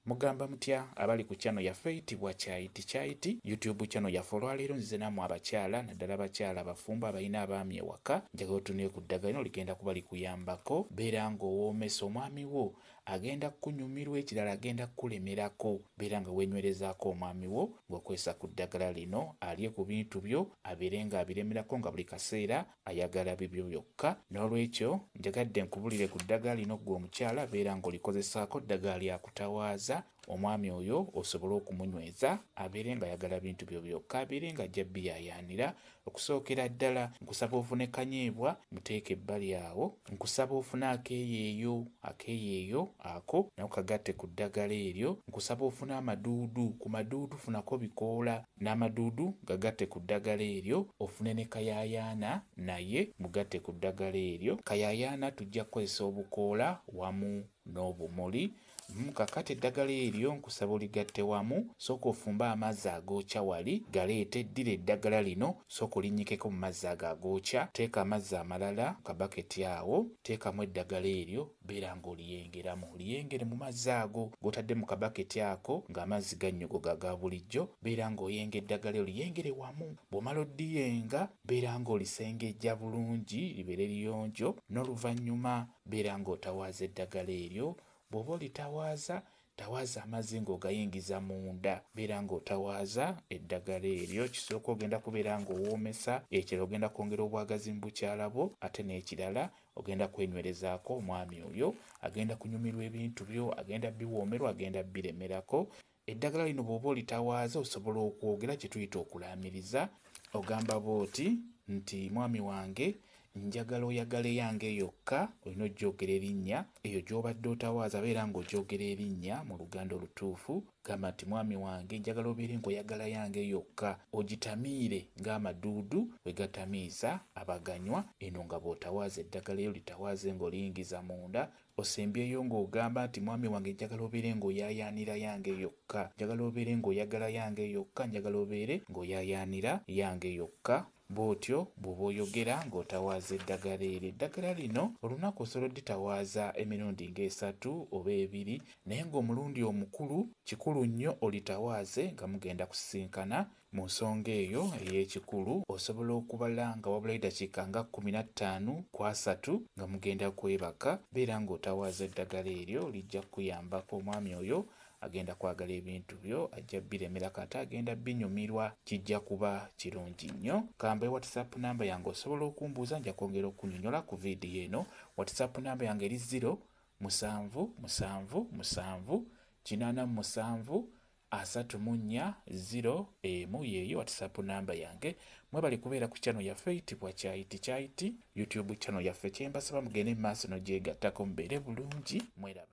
Mugamba mutya abali ku channel yaffe eyitibwa Kyayiti Kyayiti YouTube channel yaffe. Olwaleero nzize nammwe abakyala, naddala abakyala abafumbo abalina abaami ewaka. Njagala otunule ku ddagala lino, ligenda kuba likuyambako. Beera ng'owoomesa omwami wo, agenda kukunyumirwa, ekirala agenda kukulemerako. Beera nga weenywerezaako omwami wo ng'okozesa ku ddagala lino, alye ku bintu byo, abeere ng'abiremerako nga buli kaseera ayagala bibyo byokka. N'olwekyo njagadde nkubulire ku ddagala lino. Ggwe omukyala beera ng'olikozesaako, ddagala lyakutawaaza omwami oyo osobole okumunyweza, abeere ng'ayagala bintu byo byokka, abeere ng'ajja biyaayaanira. Okusookera ddala nkusaba ofune kanyeebwa, muteeke ebbali awo. Nkusaba ofune akeeyeeyo, akeeyeeyo ako nako kagatte ku ddagala eryo. Nkusaba ofune amaduudu, ku maduudu funako bikoola n'amaduudu gagatte ku ddagala eryo. Ofune ne kayaayaana, naye mugatte ku ddagala eryo. Kayaayaana tujja kukozesa obukoola wamu n'obumuli. Kakati eddagala eryo nkusaba oligatte wamu. Sooka ofumbe amazzi agookya wali, galeete, ddira eddagala lino sooka olinnyikeko mu mazzi ago agookya. Teeka amazzi amalala mu kabaketi awo, teekamu eddagala eryo, beera ng'oliyengeramu, oliyengere mu mazzi ago g'otadde mu kabaketi ako ng'amazzi gannyogoga aga bulijjo. Beera ng'oyenga eddagala eryo, liyengere wamu. Bw'omala oddiyenga, beera ng'olisengejja bulungi libeere liyonjo. N'oluvannyuma beera ng'otawaaza eddagala eryo. Bw'oba olitawaaza, tawaaza amazzi ng'ogayingiza munda. Beera ng'otawaaza eddagala eryo. Kisooka ogenda kubeera ng'owoomesa, ekirala ogenda kwongera obwagazi mu bukyala bwo, ate n'ekirala ogenda kwenywerezaako omwami oyo, agenda kunyumirwa ebintu byo, agenda biwoomerwa, agenda biremerako. Eddagala lino bw'oba olitawaaza osobola okwogera kye tuyita okulaamiriza. Ogamba bw'oti nti, mwami wange njagala oyagale yange yokka. Olina ojjogera erinnya eyo gy'obadde otawaaza, beera ng'ogyogera erinnya mu Luganda olutuufu. Gamba nti, mwami wange njagala obeere ng'oyagala yange yokka, ogitamiire ng'amaduudu bwe gatamiiza abaganywa. Eno nga bw'otawaaza eddagala eryo, litawaaze ng'oliyingiza munda. Osembyeyo ng'ogamba nti, mwami wange njagala obeere ng'oyaayaanira yange yokka, njagala obeere ng'oyagala yange yokka, njagala obeere ng'oyaayaanira yange yokka. Bw'otyo bw'oba oyogera ng'otawaaza eddagala eryo. Eddagala lino olunaku osobola odditawaaza emirundi ng'esatu oba ebiri, naye ng'omulundi omukulu kikulu nnyo olitawaaze nga mugenda kusisinkana mu nsonga eyo ey'ekikulu. Osobola okubala nga wabulayo eddakiika nga 15 ku 30 nga mugenda kwebaka, beera ng'otawaaza eddagala eryo, lijja kukuyambako. Omwami oyo agenda kwagala ebintu byo, ajja biremerako ate agenda binyumirwa, kijja kuba kirungi nnyo. Kambe WhatsApp namba yange osobola okumbuuza, nja kwongera okunyonyola ku vidiyo eno. WhatsApp namba yange eri 0 7 7 7 87 34 0 1, yeeyo WhatsApp namba yange. Mwebali kubeera ku channel yaffe eyitibwa Kyayiti Kyayiti YouTube channel yaffe. Kyembasaba mugende mu maaso n'ogyegattako, mubeere bulungi, mweraba.